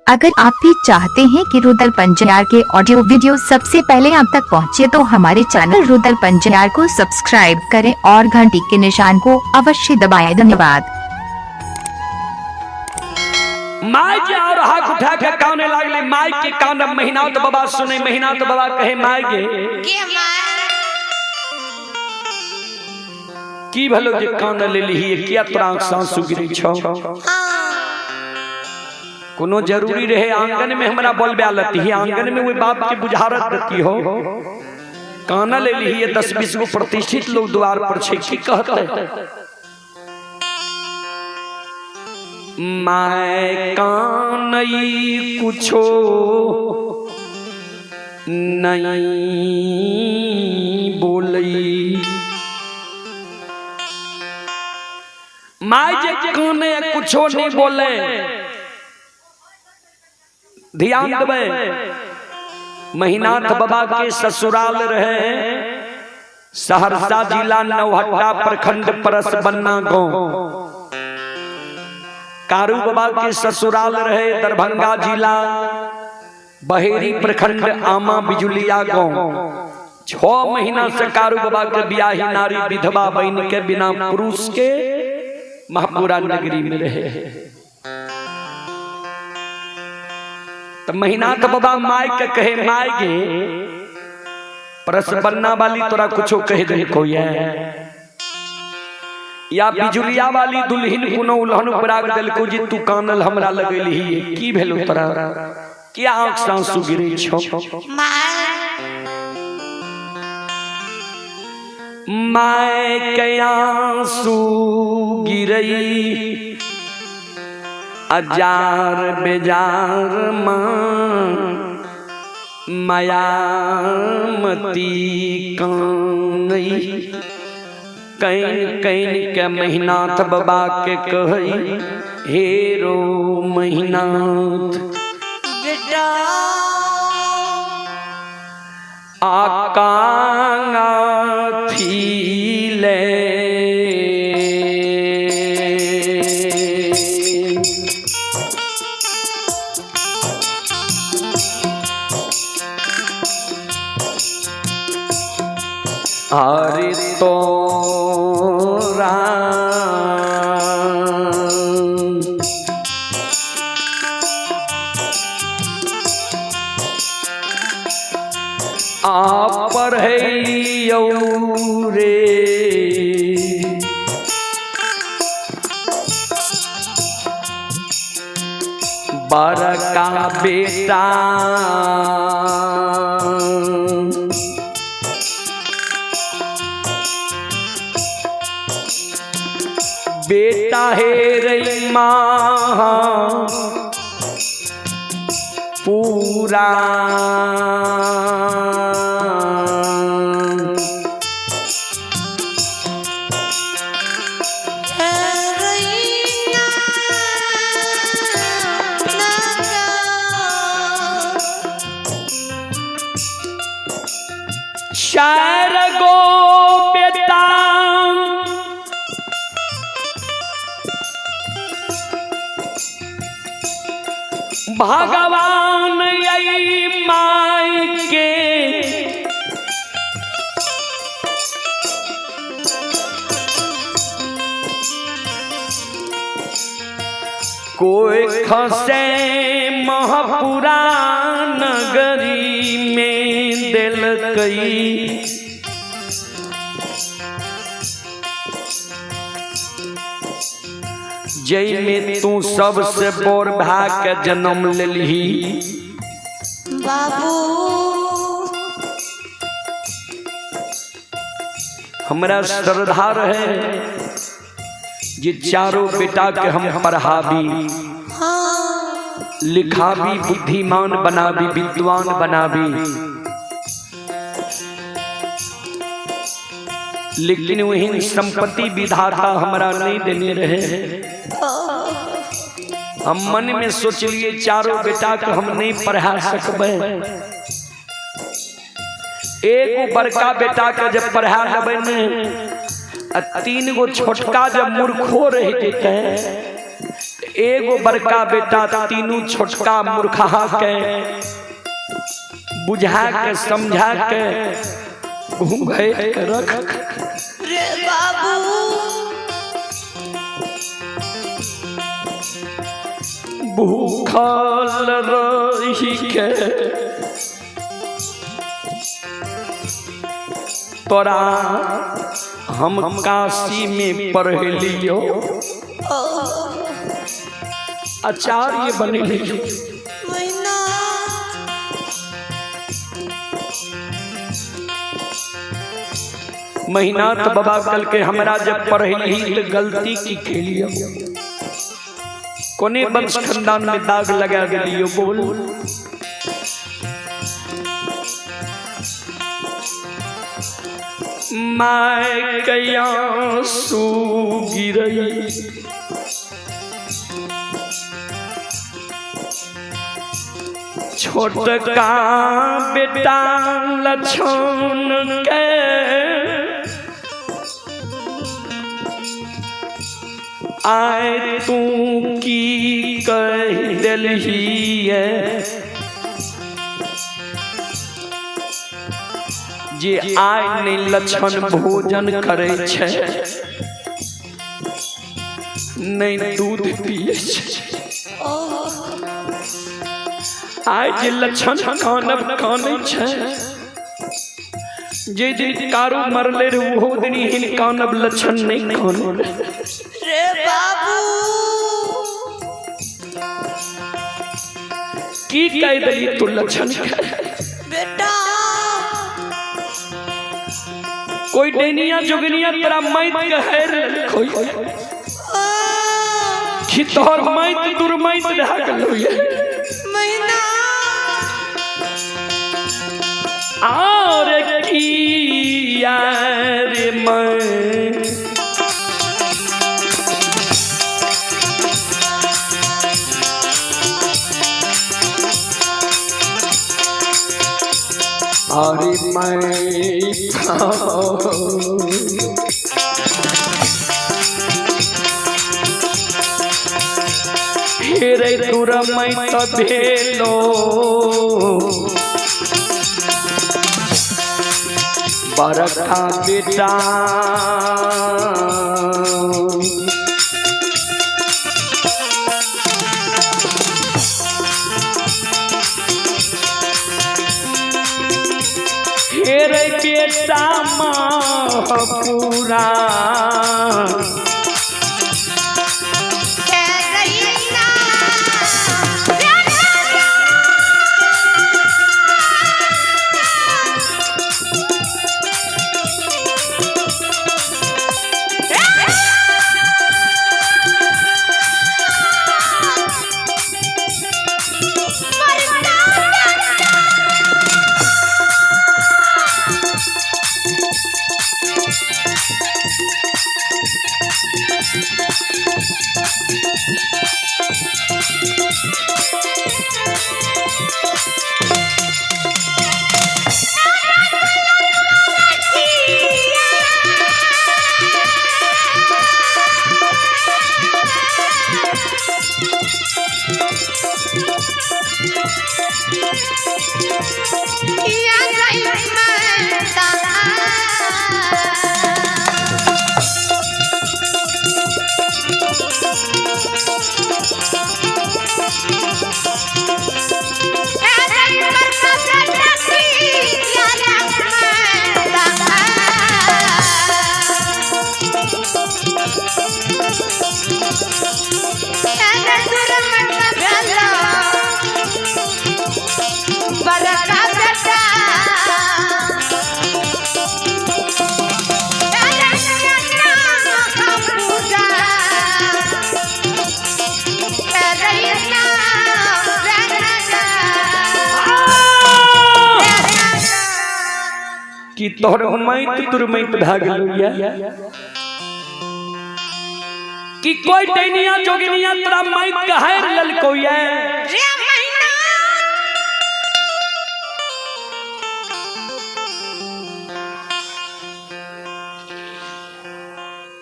अगर आप भी चाहते हैं कि रुदल पंजियार के ऑडियो वीडियो सबसे पहले आप तक पहुंचे तो हमारे चैनल रुदल पंजियार को सब्सक्राइब करें और घंटी के निशान को अवश्य दबाएं। धन्यवाद। माय जे और हाथ उठा के काने लागले, माय के कान अब महीना तो बाबा सुने, महीना तो बाबा कहे माय गे के माय की भलो जे कान लेली, किया तोरा आंख सासु गिरी छौ? कोनो जरूरी रहे आंगन में हमरा बोलबे लती ही, आंगन में वो बाप के बुझारत देती हो। कान लेली ही, 10-20 गो प्रतिष्ठित लोग द्वार पर छे, की कहते? My कानई कुछो नहीं बोलई। My जे काने कुछो नहीं बोले, ध्यान देबै। महिनाथ बाबा के ससुराल रहे सहरसा जिला नौहट्टा प्रखंड परस बन्ना गांव। कारू बाबा के ससुराल रहे दरभंगा जिला बहेरी प्रखंड आमा बिजुलिया गांव। 6 महीना से कारू बाबा के बियाही नारी विधवा बन के बिना पुरुष के महापुरा नगरी में रहे। तो महीनाथ बाबा my के कहे, my गे परस बन्ना वाली तोरा कुछो कह दे कोई है, या बिजुलिया वाली दुल्हन कोनो उल्हन उपराग देलको जी तू कानल हमरा लगेली, की भेलो तोरा, किया आंख सासु गिरे छौ? My के आंसू गिरई अजार बेजार माँ मायामती कानई। Can can के महीनाथ बाबा के कहई, हे रो महीनाथ बेटा आकांगा थी ले। हरि तोरा आ पढ़ैलियौ रे बड़का बेटा, बेटा हे रही माँ पूरा। चार गो बेटा भगवान यही my के कोई खसे महापुरा नगरी में दिल कई। जय में तू सबसे बोर भा के जन्म लेलही बाबू। हमरा श्रद्धा रहे जे चारों बेटा के हम पढ़ाबी लिखाबी, बुद्धिमान बनाबी, विद्वान बनाबी, लेकिन वही संपत्ति विधाता हमरा नहीं देने रहे। हम मन में सोचलिए चारों बेटा के हम नहीं पढ़ा सकबे। एगो बड़का बेटा के जब पढ़ा लेबै ने, आ 3 गो छोटका जब मूर्खो रह जेतै, एगो बड़का बेटा तीनू छोटका मूर्खहा के बुझा के समझा के घूंघट के रख। रे बाबू भूखल रही के तोरा हम काशी में पढ़ लियो, आचार्य बन लियो। महीना महीना तो बाबा कल के हमरा जब पढ़ली तो गलती की खेलियो, कोने वंश खानदान में दाग लगा दिलियो। बोल my कया सू गिरई छोटका बेटा लछन के आए तू की कह दिलही जे आय नहीं लक्षण भोजन करे छै, नहीं दूध पिए छै। आय जे लक्षण कानब कानै छै, जे दिन कारू मरले रे ओहो दिन हिन कानब लक्षण नहीं कानब। रे बाबू की कह दिली तू लक्षण के? बेटा कोई डेनिया जोगनिया तेरा मैत के हेर कोई कि तोहर मैत दुर्मैत भए गेलौ ये। महीना और की यार मैं अरे मैं हेरे दुरमैत भेलो बड़का बेटा हेरे बेटा महापुरा कि तोहर मैत दुर्मैत भए गेलौ ये कि कोई डैनिया जोगिनिया तोरा मैत के हार ललकौ ये।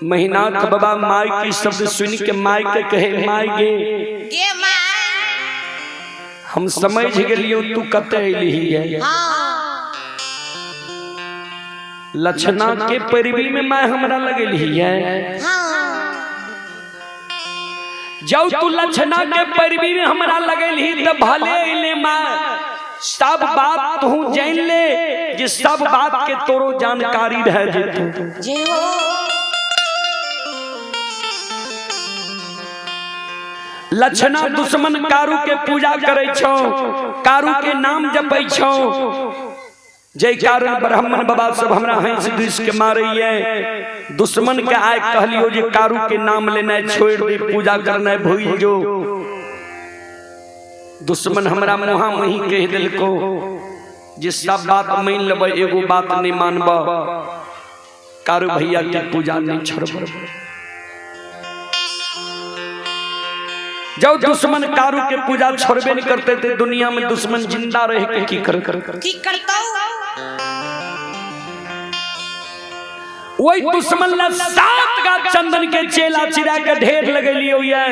महिनाथ बाबा माय के शब्द सुन के माय के कहे, माय गे, गे माय, हम समझ गेलियो तू कते अयली है। हाँ। लक्षणा के पैरवी में माय हमरा लगेली है। हाँ। जब तू लक्षणा के पैरवी में हमरा लगेली त भले अइले माय, सब बात तू जान ले जे सब बात के तोरो जानकारी रह जेतौ। जे हो। लक्षणा दुश्मन कारू के पूजा करे छौ, कारू के नाम जपै छौ, जय कारण ब्राह्मण बाबा सब हमरा हंस दुस के मारैये। दुश्मन के आय कहलियो जे कारू के नाम लेनाइ छोड़ दे, पूजा करनाइ भूल जो। दुश्मन हमरा मुहा मुही कह देलको जे सब बात मान लेबै, एगो बात नहीं मानब, कारू भैया के पूजा नहीं छोड़ब। जब दुश्मन कारू के पूजा छोड़बे नहीं करते थे, दुनिया में दुश्मन जिंदा रह के की कर कर की करता? वही दुश्मन ला 7 गा चंदन के चेला चिरा के ढेर लगेलियो ये।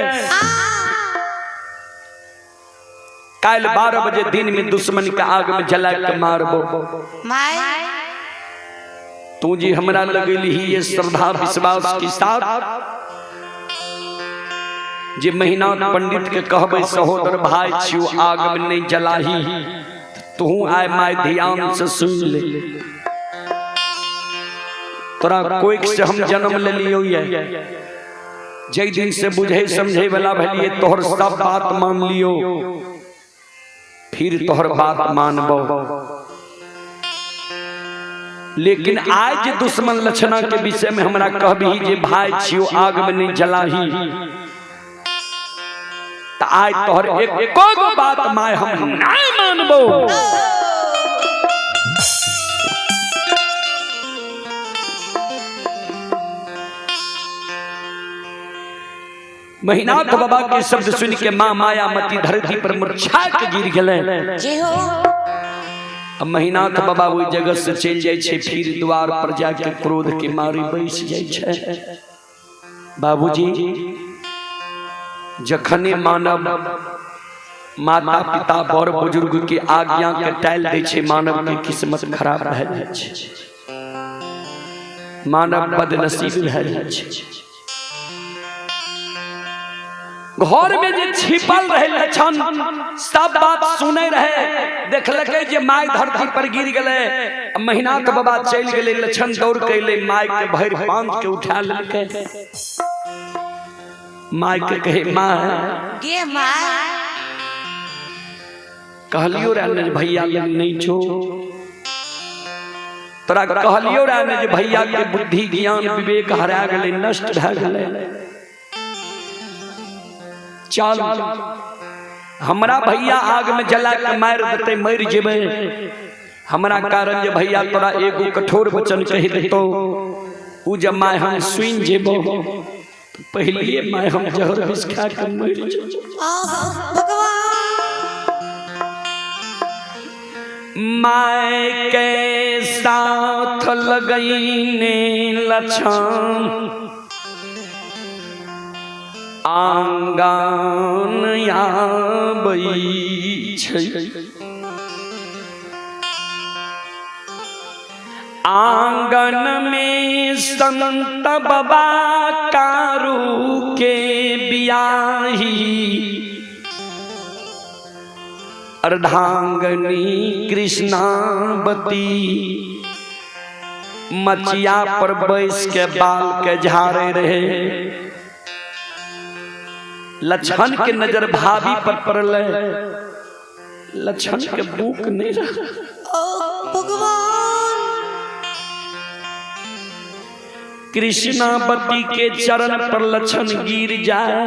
काल 12 बजे दिन में दुश्मन के आग में जला के मारबो। My तू जी हमरा लगेली ही ये श्रद्धा विश्वास के साथ जे महीना पंडित के कहबे सहोदर भाई छियो आग में नहीं जलाही, तू आए my ध्यान से सुन ले। तोरा कोई से हम जन्म ले लियो ये, जै दिन से बुझे समझे वाला भलिए तोहर सब बात मान लियो, फिर तोहर बात मानबो। लेकिन आज दुश्मन लक्षणा के विषय में हमरा कहबी जे भाई छियो आग में नहीं जलाही, त आज तोहर एको गो बात my हम नहीं मानबो। महिनाथ बाबा के शब्द सुन के माँ मायामती धरती पर मूर्छा के गिर गेलै। जे हो। अब महिनाथ बाबा ओहि जगह से चलि जाइ छै, फिर द्वार पर जाके क्रोध के मारे बैस जाइ छै। बाबूजी जखने मानव माता पिता बड़ बुजुर्ग के आज्ञा के टालि दै छै, मानव के किस्मत खराब भए जाइ छै, मानव बदनसीब भए जाइ छै। घर में जे छिपल रहे लक्षण सब बात सुने रहे, देखलकै जे my धरती पर गिर गेलै। महिनाथ बाबा चलि गेलै, लक्षण दौड़ के अयलै, my के भरि बांध के उठा लेलकै। My के कहे, माँ गे my, कहलियो रहे ने जे भैया लग नहीं छो, तोरा कहलियो रहे ने जे भैया के बुद्धि ज्ञान विवेक हरा गेलै, नष्ट भए गेलै। चल हमरा भैया आग में जला के मार देते, मर जेबै। हमरा कारण जे भैया तोरा एगो कठोर वचन कहि देतो, उ जब my हम सुन जेबो पहले my हम जहर विष खा के मर जेबो। भगवान my के साथ लगईने लक्षण आंगन आबै छै, आंगन में संत बाबा कारू के बियाही, अर्धांगनी कृष्णावती मचिया पर बैस के बाल के झाड़े रहे। लक्षण के नजर भाभी पर पड़ल, लक्षण के बुक नहीं रहा। भगवान कृष्णावती के चरण पर लक्षण गिर जाए,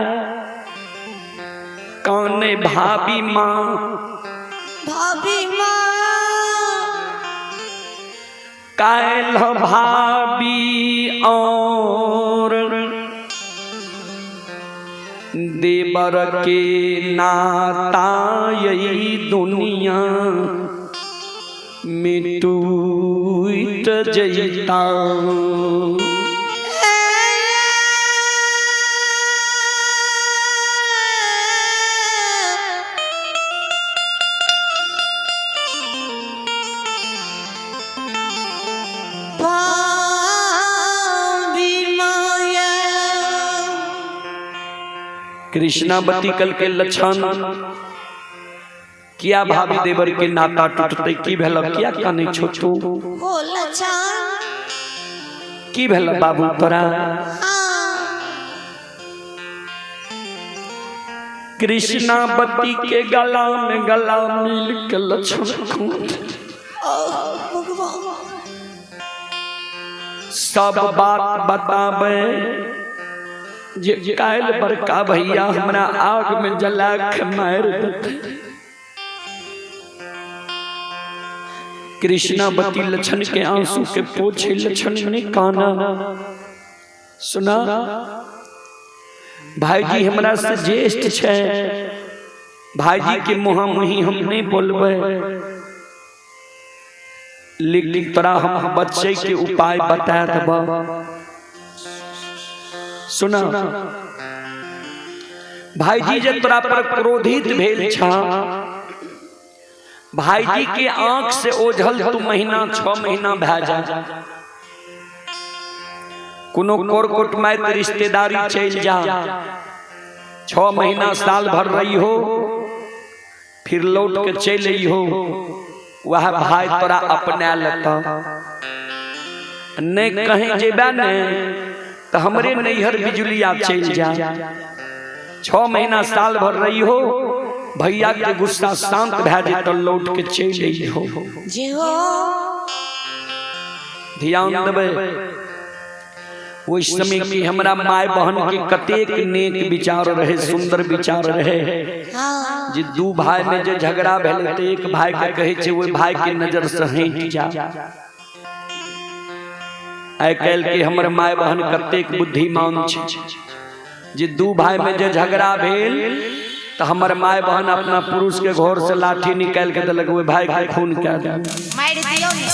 काने भाभी माँ, भाभी माँ, कायल भाभी और देवर के नाता यही दुनिया में टूट जैता। कृष्णावती कल के लक्षण किया भाभी देवर के नाता टूटते की भेल किया काने छो तू हो लछन की भेल बाबू तोरा हाँ कृष्णावती के गला में गला मिल के लक्षण खून ओ भगवान सब बात बताबे जे काल्हि बड़का भैया हमरा आग में जला के मारि देतै। कृष्णावती लक्षण के आंसू के पोछे लक्षण ने काना सुना भाईजी हमरा से ज्येष्ठ छै भाईजी के मुहा मुही हम नहीं बोलबै लेकिन तोरा हम बच्चे के उपाय बता देब सुना भाईजी जे तोरा पर क्रोधित भेल छा भाईजी के आंख से ओझल तू महीना 6 महीना भए जा कोनो कोर कुटुमाइत रिश्तेदारी चलि जा 6 महीना साल भर रही हो फिर लौट के चलि अइहो वह भाई तोरा अपना लेता नहीं कहीं जेबा ने तो हमरे नैहर बिजुलिया चलि जा 6 महीना साल भर रही हो भैया के गुस्सा शांत भए जेतौ लौट के चलि अइहो जे हो ध्यान देबै ओहि समय की हमरा माय बहन के कतेक नेक विचार रहे सुंदर विचार रहे हाँ जे दू भाई में जे झगड़ा भेलै तऽ एक भाई के कहै छै ओहि भाई के नजर से हटि जा। आइ काल्हि के हमर माय बहन कतेक बुद्धिमान छै जे दू भाई में जे झगड़ा भेल तऽ हमर माय बहन अपना पुरुष के घर से लाठी निकालि के देलक ओहि भाई के खून कए देलक। मारि दियौ ने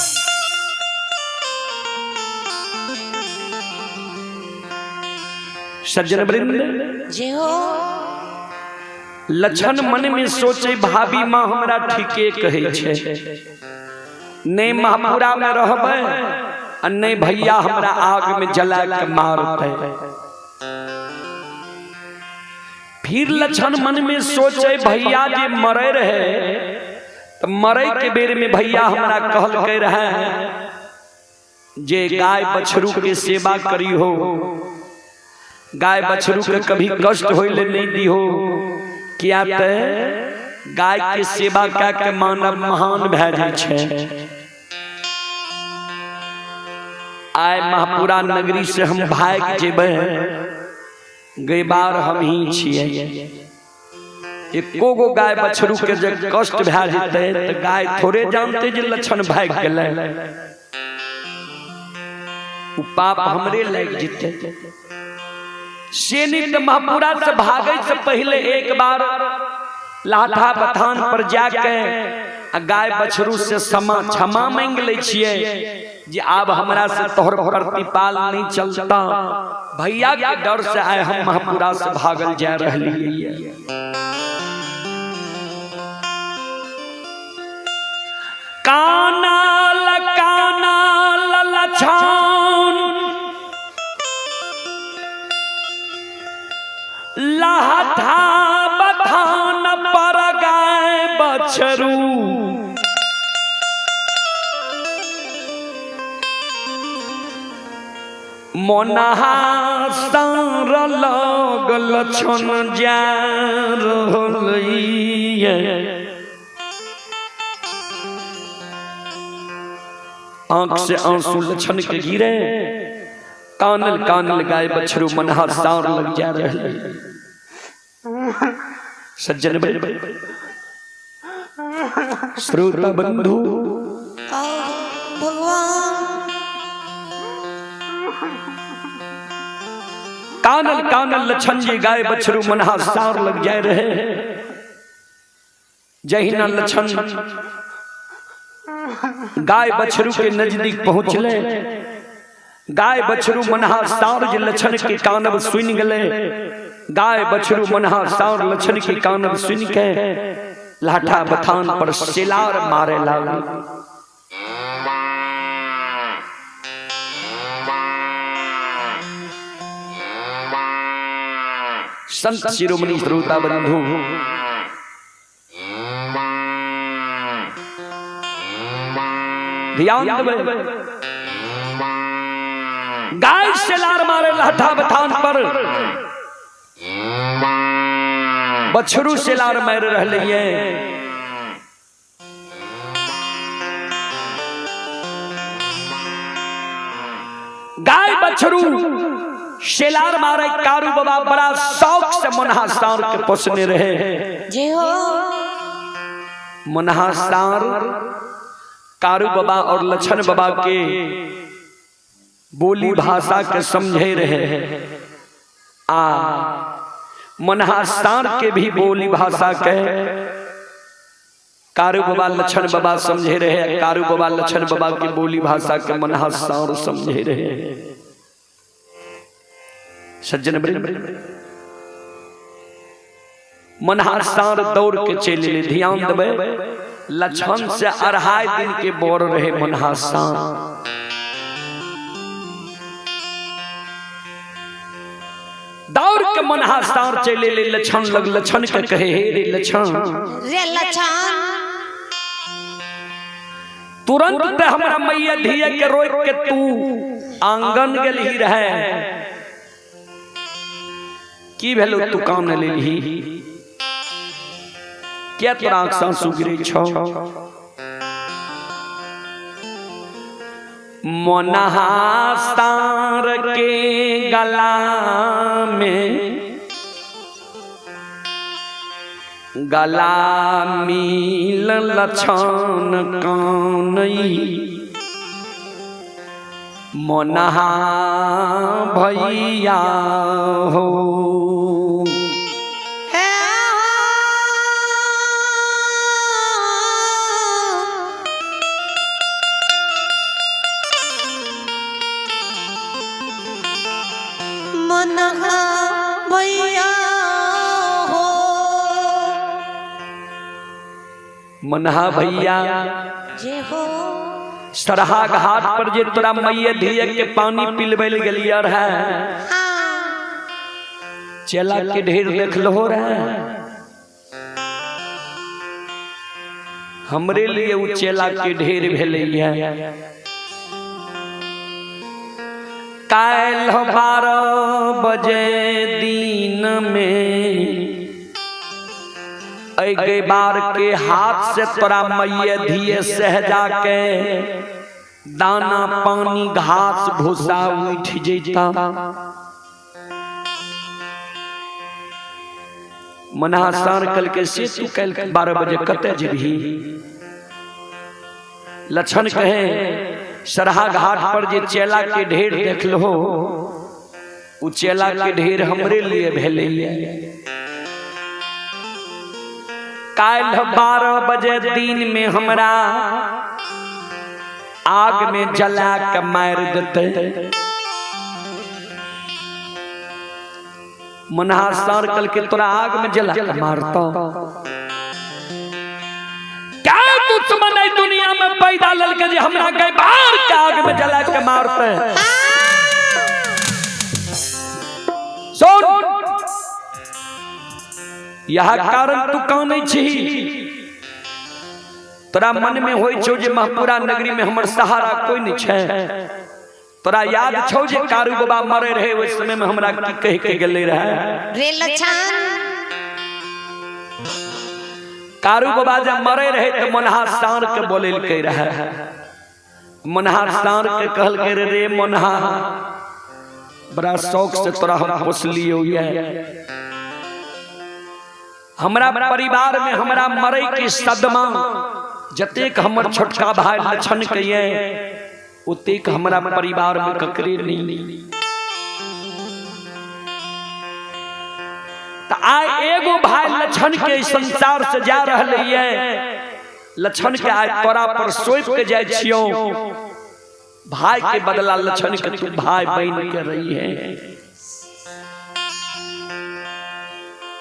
सज्जन वृंद जे हो लक्षण मन में सोचे भाभी माँ हमरा ठीके कहै छै नहि महापुरा में रहबै आ नहि भैया हमरा आग में जला के मारतै। फिर लक्षण मन में सोचे भैया जे मरे रहे तऽ मरे के बेर में भैया हमरा कहलकै रहे जे गाय बछरू के सेवा करी हो गाय बछरू के कभी कष्ट होइले नहीं दी हो किया ते गाय के सेवा कए के मानव महान भए जाइ छै। आइ महापुरा नगरी से हम भागि जेबै गैबार हम ही छियै एको गो गाय बछरू के जे कष्ट भए जेतै तऽ गाय थोड़े जानतै जे लक्षण भागि गेलै उ पाप हमरे लागि जेतै। से नहीं तऽ महापुरा से भागै से पहले एक बार लाठा बथान पर जाके आ गाय बछरू से क्षमा क्षमा मांगि लै छियै जे आब हमरा से तोहर प्रतिपाल नहीं चलता भैया के डर से आए हम महापुरा से भागल जा रहलियै। काना लकाना ललछान लाथा बथान पर गाय बछरू मोनहा सार लग लक्षण जा रहलैये। आंख से आंसू लक्षण के गिरे कानल कानल गाय बछरू मनहा सार लग जा रहे। सज्जन श्रोता बंधु ओ भगवान कानल कानल लक्षण जी गाय बछरू मनहा सार लग जाए रहे। जहिना लक्षण गाय बछरू के नजदीक पहुंचले गाय बछरू मनहा सार जे लक्षण के कानब सुनि गेले गाय बछरू मनहा सार लक्षण के कानब सुनि के लाठा बथान पर सिलार मारे लागल। संत शिरोमणि श्रोता बंधु, ध्यान देबै। गाय से लार मारे लाठा बथान पर, बछरू से लार मार रहले ये। गाय बछरू शेलार मारे कारू बाबा बड़ा शौक से मनहा सार के पोसने रहे। जय हो। मनहा सार कारू बाबा और लछन बाबा के बोली भाषा के समझे रहे, आ मनहा सार के भी बोली भाषा के कारू बाबा लछन बाबा समझे रहे, कारू बाबा लछन बाबा की बोली भाषा के मनहा सार समझे रहे। सज्जन मनहा सार दौड़ के चले ले। ध्यान देबै, लछन से 2.5 दिन के बोर रहे मनहा सार। दौड़ के मनहा सार चले ले लछन लग, लछन के कहे हे रे लछन, रे लछन, तुरंत ते हमरा मैया धिया के रोक के तू आंगन गेल ही रहे, की भेलो तू काम न लेलही, क्या तोरा आँख से आंसू गिरे छौ? मनहा सार के गला में गला मिल लछन कानई, मनहा भैया हो। मनहा भैया हो। मनहा भैया जय हो। सरहा घाट पर जे तोरा मैया धिया के पानी पिलबै ले गेलियै रहे, चेला के ढेर देखलहो रहे, हमरे लिए उ चेला के ढेर भेलैया। काल्हि 12 बजे दिन में अगे बार के हाथ से तोरा मैया धिये सहजा के दाना पानी घास भूसा उठ जेता। मनहा सार कल के से तू कल 12 बजे कते जेबही? लछन कहे सरहा घाट पर जे चेला के ढेर देखलहो, उ चेला के ढेर हमरे लिए भेलैया। काल्हि 12 बजे दिन में हमरा आग में जला के मार देते। मनहा सार कल के तोरा आग में जला के मारता। क्या दुश्मन है दुनिया में पैदा ललके जे हमरा के बाहर के आग में जला के मारते? सुन, यह कारण तू कानै छी। तोरा मन में होई छौ जे महपुरा नगरी में हमर सहारा कोई नहीं छै। तोरा याद छौ जे कारू बाबा मरे रहे ओहि समय में हमरा की कह के गेले रहे? रे लछन, कारू बाबा जब मरे रहे तो मनहा सार के बोलेलकै रहे। मनहा सार के कहलकै रे रे मनहा, बड़ा शौक से तोरा हम पोसलियौ ये, हमरा परिवार में हमरा मरे के सदमा जतेक हमर छोटका भाई लछन के ये ओतेक हमरा परिवार में ककरे नहीं। आइ एगो भाई लछन के संसार से जा रहले ये, लछन के आइ तोरा पर सौंप के जाय छियौ, भाई के बदला लछन के तू भाई बन के रही है।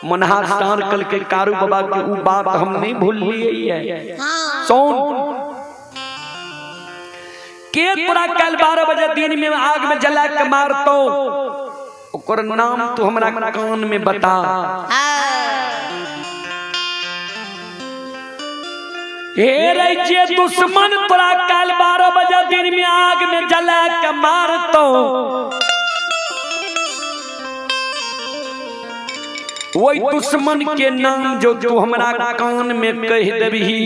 मनहा सार कल के कारू बाबा के उ बात हम नहीं भूललिए है। सोन के तोरा कल 12 बजे दिन में आग में जला के मारतो, ओकर नाम तू हमरा कान में बता। हे रे जे दुश्मन तोरा काल 12 बजे दिन में आग में जला के मारतो, वही दुश्मन के नाम जो तू हमरा कान में कह देबही,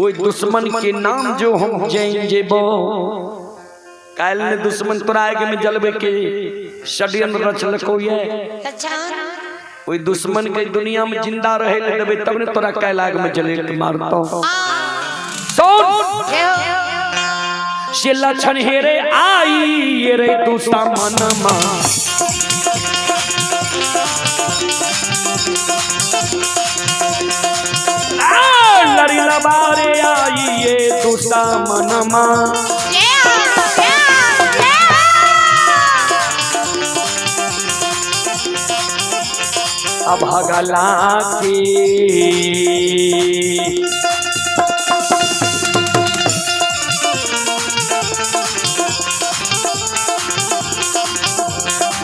वही दुश्मन के नाम जो हम जान जेबो। काल ने दुश्मन तोरा आग में जलबे के षड्यंत्र रचलको ये, वही दुश्मन के दुनिया में जिंदा रहे ले देबे तब ने तोरा काल आग में जले के मारतो। सुन से लक्षण हेरे आई ये रे दुश्मन मा, लड़ी लबारे आई ये दुश्मन मा। अभगला की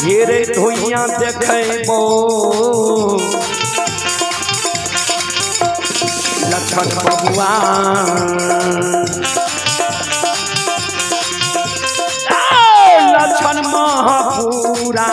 हेरे धुइया देखबो लखन बबुआ, लक्षण महापुरा।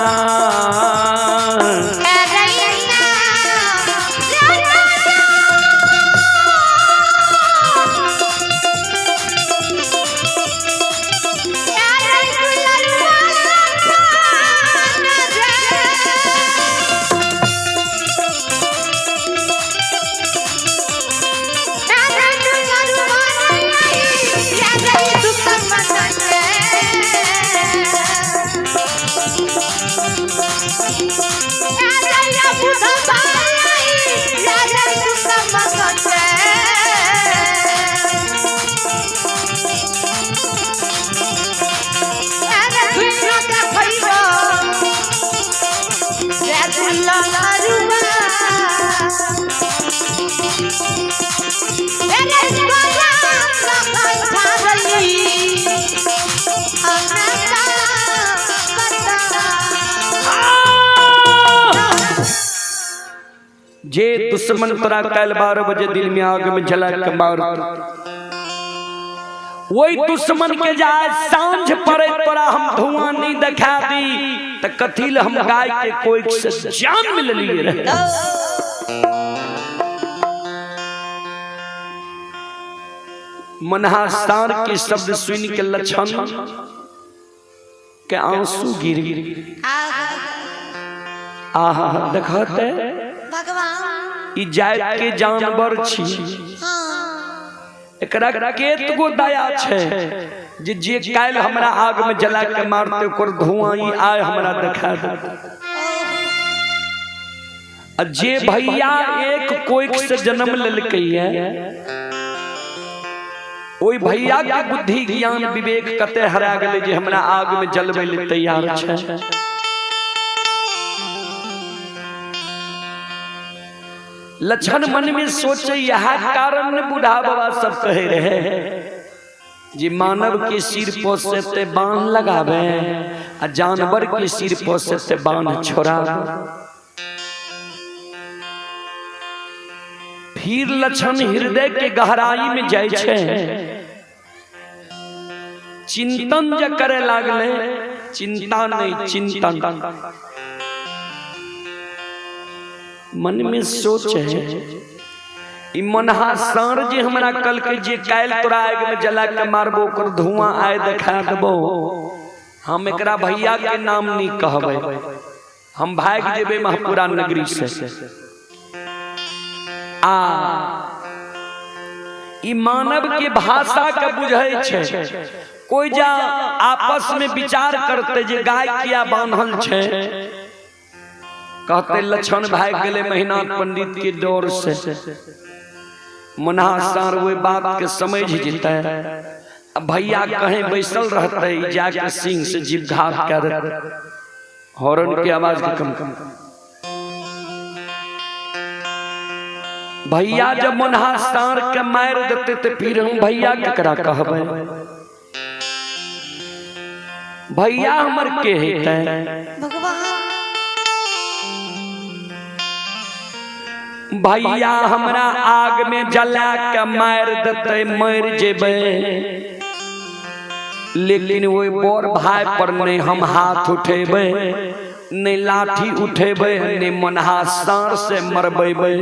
जे दुश्मन तोरा काल 12 बजे दिन में आग में जला के मार, वही दुश्मन के जाए सांझ पड़े तोरा हम धुआं नहीं दिखा दी त कथिल हम गाय के कोई से जान मिल लिए रहे। मनहा सार के शब्द सुन के लक्षण के आंसू गिर गिर। आहा देखते भगवान ई जात के जानवर छी, एकरा केत गो दया छै जे जे काल्हि हमरा आग में जला के मारते ओकर धुआं ई आय हमरा देखा दे। आ जे भैया एक कोइक से जन्म लेलकै है, ओहि भैया के बुद्धि ज्ञान विवेक कते हरा गेलै जे हमरा आग में जलबै ले तैयार छै। लक्षण मन में सोचे यह कारण बूढ़ा बाबा सब कहे रहे जे मानव के सिर पर से ते बांध लगावे आ जानवर के सिर पर से ते बांध छोड़ा। फिर लक्षण हृदय के गहराई में जाय छै, चिंतन जे करे लागले, चिंता नहीं चिंतन, मन में सोच है ई मनहा सार जे हमरा कल के जे काल्हि तोरा आग में जला के मारबो ओकर धुआं आय देखा देबो, हम एकरा भैया के नाम नहीं कहबै, हम भाग जेबै महपुरा नगरी से। आ ई मानव के भाषा के बुझै छै, कोई जा आपस में विचार करते जे गाय किया बान्हल छै, कहते लक्षण भाग गेले महिनाथ पंडित के डर से। मनहा सार वही बात के समझ जेतै, भैया कहीं बैसल रहते जाके सिंह से जीव घात कर देते। हॉर्न के आवाज के कम कम। भैया जब मनहा सार के मार देते तो फिर हम भैया केकरा कहबै। भैया हमर के हेतै? भगवान। भैया हमरा आग में जला के मार देतै, मर जेबै, लेकिन ओहि बड़ भाई पर नहीं हम हाथ उठेबै, नहीं लाठी उठेबै, नहीं मनहा साँड़ से मरबेबै।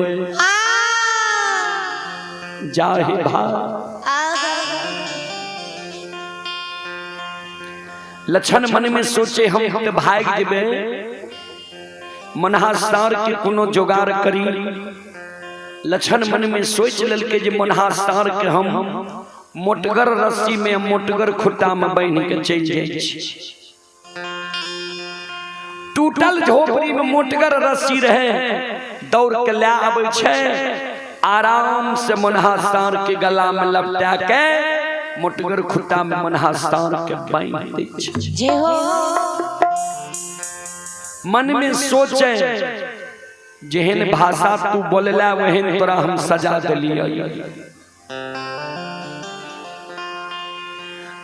जाहे भाई। लक्षण मन में सोचे हम तो भाग जेबै, मनहा साँड़ के कोनो जोगाड़ करी। लक्षण मन में सोच लेलकै जे मनहा साँड़ के हम मोटगर रस्सी में मोटगर खुट्टा में बान्हि के चलि जाइ छी। टूटल झोपड़ी में मोटगर रस्सी रहे, दौड़ के ले आबै छै, आराम से मनहा साँड़ के गला में लपटा के मोटगर खुट्टा में मनहा साँड़ के बान्हि दै छै। जय हो। मन में सोचे जेहन भाषा तू बोलला वहन तोरा हम सजा दिलियै।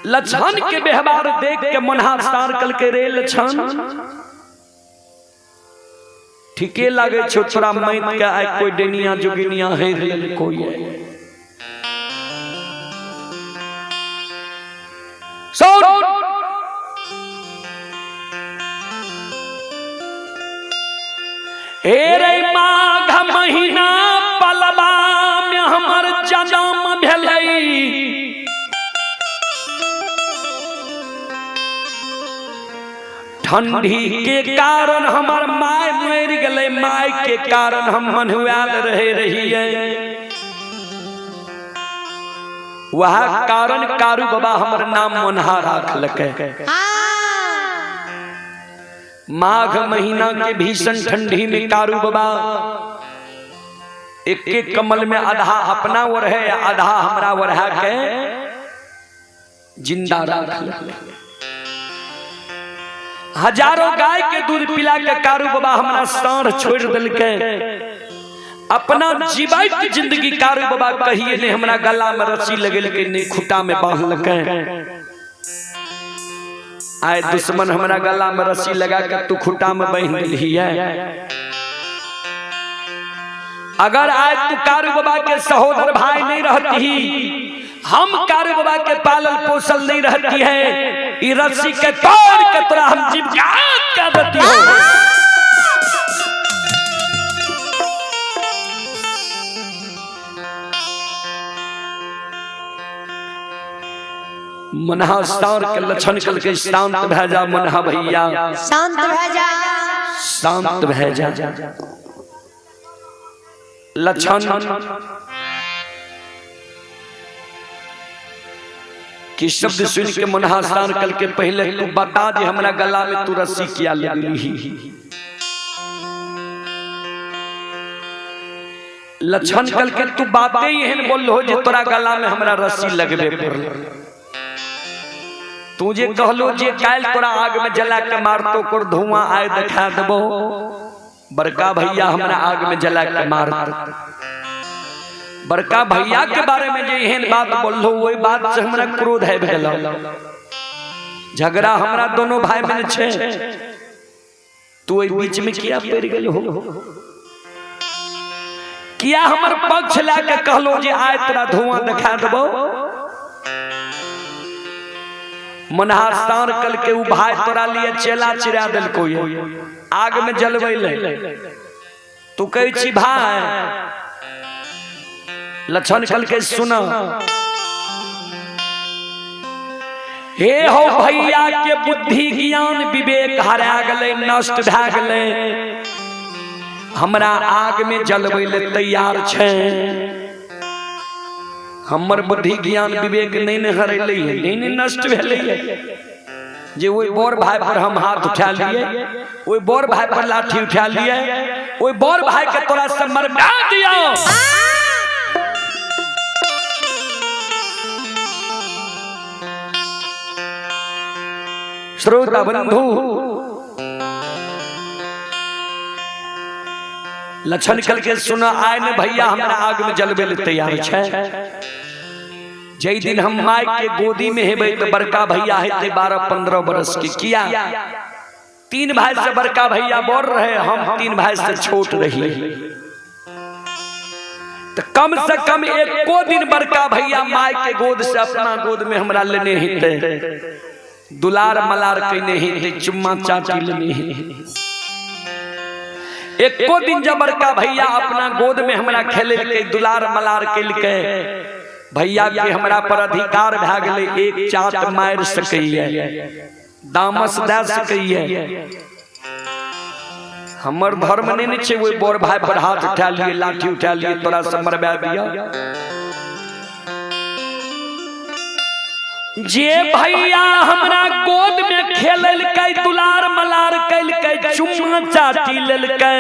लक्षण के व्यवहार देख के मनहा सार कल के रे लक्षण ठीके लागे छौ तोरा मैत के आइ कोई डेनिया जोगिनिया है कोई हे रे माघ महीना पलवा में हमर जन्म भेलै, ठंडी के कारण हमर my मर गेलै, my के कारण हम मनुआल रहे रहिए, वह कारण कारू बाबा हमर नाम मनहा राखलकै। माघ महीना के भीषण ठंडी में कारू बाबा एक एक कमल में आधा अपना ओढ़े आधा हमरा ओढ़ा के जिंदा रखलकै। हजारों गाय के दूध पिला के कारू बाबा हमरा साँढ़ छोड़ देलकै। अपना जीवैत जिंदगी कारू बाबा कहिए नहीं हमरा गला में रस्सी लगेलकै, नहीं खुट्टा में बांधलकै। आए दुश्मन हमरा गला में रस्सी लगा के तू खुट्टा में बांध देलही है। अगर आज तू कारू बाबा के सहोदर भाई नहीं रहती, हम कारू बाबा के पालल पोसल नहीं रहती है, ई रस्सी के तोड़ के तोरा हम जीव कर देती हो। मनहा सार के लक्षण कल के शांत भै जा मनहा भैया, शांत भै जा, शांत भै जा। लक्षण कि शब्द सुन के मनहा सार कल के पहले तू बता दे हमरा गला में तू रस्सी किया लगली। लक्षण कल के तू बातें एहन बोल हो जे तोरा गला में हमरा रस्सी लगबे पड़ल। तू जे कहलो जे काल तोरा आग में जला के मारतो कर धुआं आए देखा देबो, बड़का भैया हमरा आग में जला के मार। बड़का भैया के बारे में जे एहन बात बोललो वही बात से हमरा क्रोध है भेल। झगड़ा हमरा दोनों भाई में छे, तू ओहि बीच में किया पड़ गेल हो? किया हमर पक्ष ला के कहलो जे आय तोरा धुआं देखा देबो? मनहा सार कल के उ भाई तोरा लिए चेला चिरा देलको, आग में जलबै ले। तू कहै छी भाई लक्षण कल के सुन, हे हो भैया के बुद्धि ज्ञान विवेक हरा गेलै, नष्ट भए गेलै, हमरा आग में जलबै ले तैयार छै। हमर बुद्धि ज्ञान विवेक नहीं ने हरेलै है, नहीं ने नष्ट भेलै है जे ओहि बड़ भाई पर हम हाथ उठा लिए, ओहि बड़ भाई पर लाठी उठा लिए, ओहि बड़ भाई के तोरा से मरवा दिया। श्रोता बंधु लक्षण कल के सुना आए ने भैया हमरा आग में जलबे ले तैयार छै। जै दिन हम माय के गोदी में हेबै तऽ बड़का भैया हेतै 12-15 बरस के। किया 3 भाई से बड़का भैया बड़ रहे, हम 3 भाई से छोट रही। तो कम से कम एको दिन बड़का भैया माय के गोद से अपना गोद में हमरा लेने हेतै, दुलार मलार कने हेतै, चुम्मा चाटी लेने हेतै। एको दिन जब बड़का भैया अपना गोद में हमरा खेलेलकै, दुलार मलार केलकै, भैया के हमरा पर अधिकार भए गेलै, एक चाट मारि सकैए, दामस दए सकैए। हमर धर्म नहीं ने छै ओहि बड़ भाई पर हाथ उठा लिए, लाठी उठा लिए, तोरा से मरबा दिया। जे भैया हमरा गोद में खेललकै, दुलार मलार केलकै, चुम्मा चाटी लेलकै,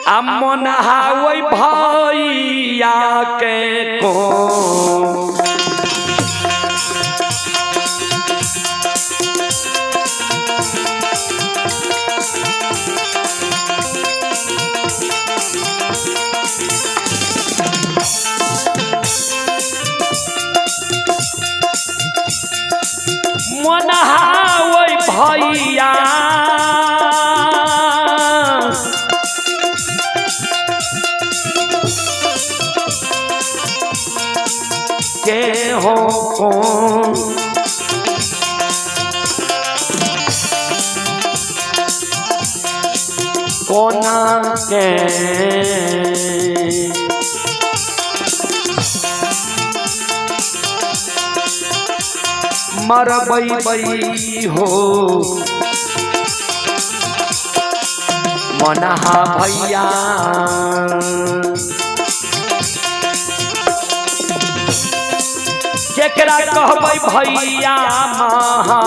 आ मोनहा ओहि भैया के को मोनहा ओहि भैया के हो कौन। कोना के मरबै बै हो मनहा भैया। केकरा कहबै भैया महा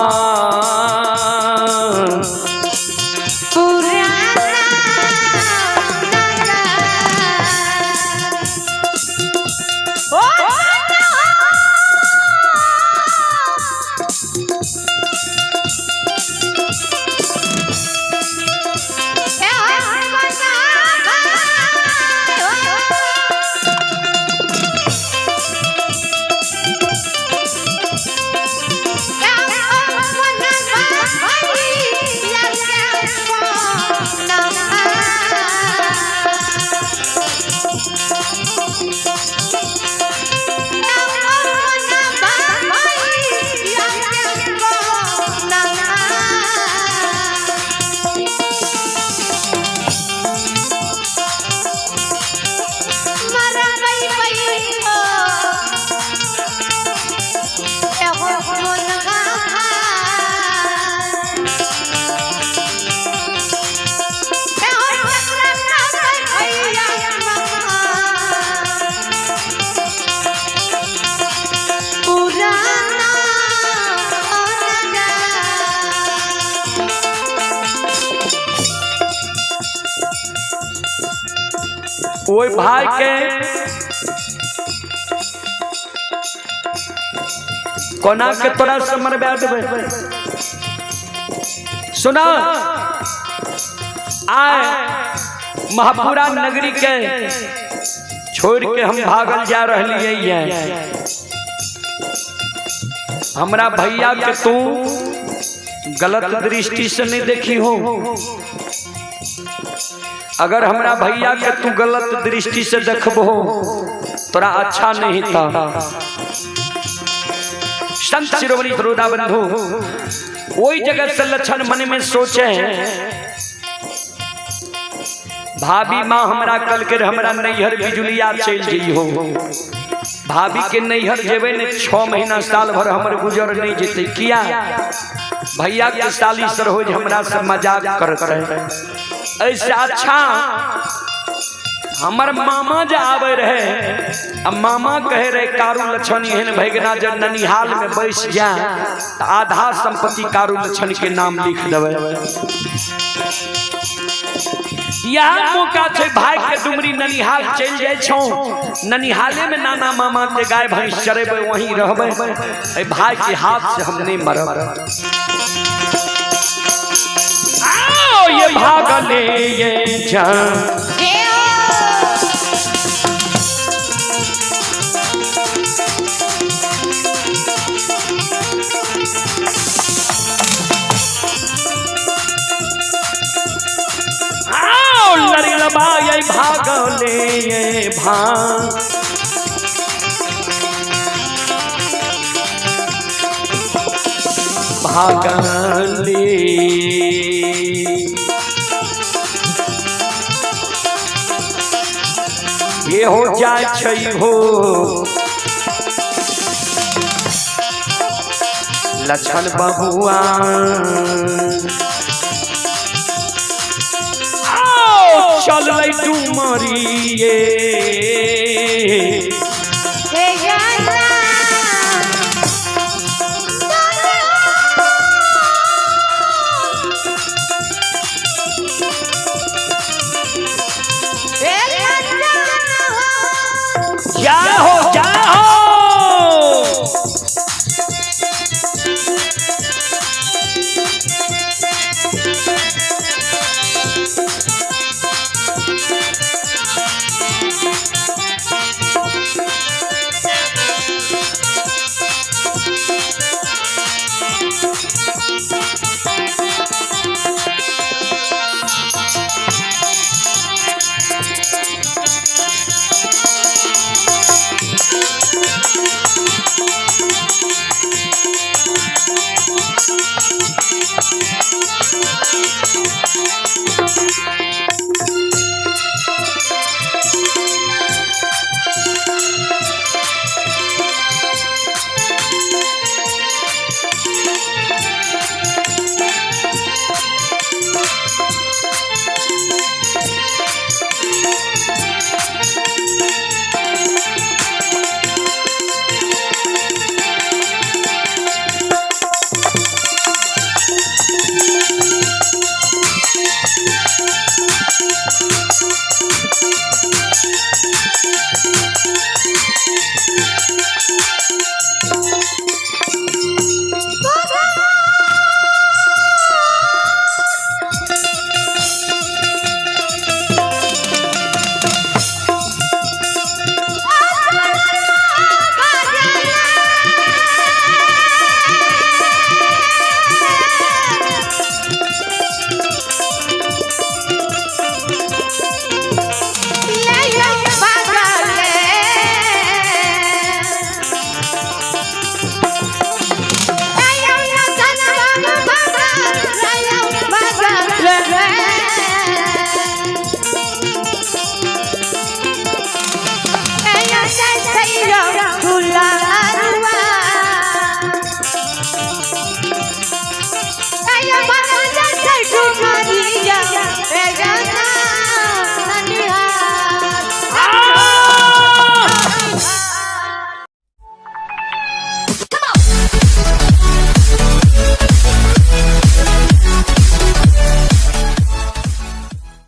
ओहि भाई के कोना के तोरा से मरबा देबै। सुना, आए महापुरा नगरी के छोड़ के हम भागल जा रहलियै है। हमरा भैया के तू गलत दृष्टि से नहीं देखी हो। अगर हमरा भैया के तू गलत दृष्टि से देखबो तोरा अच्छा नहीं था। संत शिरोमणि श्रोता बंधु वही जगह से लक्षण मन में सोचे, भाभी माँ हमरा कल के हमरा नैहर बिजुलिया चल जइहो। भाभी के नैहर जेबै ने 6 महीना साल भर हमर गुजर नहीं जेतै। किया भैया के साली सरोज हमरा से मजाक करते। ऐसे अच्छा हमर मामा जे आवे रहे आ मामा कहे रहे कारू लक्षण एहन भगना जब ननिहाल में बैस जा त आधा संपत्ति कारू लक्षण के नाम लिख देबै। यह मौका छै भाई के डुमरी ननिहाल चल जाय छौ, ननिहाले में नाना मामा के गाय भैंस चरेबै, वहीं रहबै। ए भाई के हाथ से हम नहीं मरब। आओ ये भागले ये जान। भागले भा भागले। ये हो जाय छै हो लक्षण बबुआ। आओ चल डुमरिए। हे जाना। हे जाना। क्या हो क्या हो।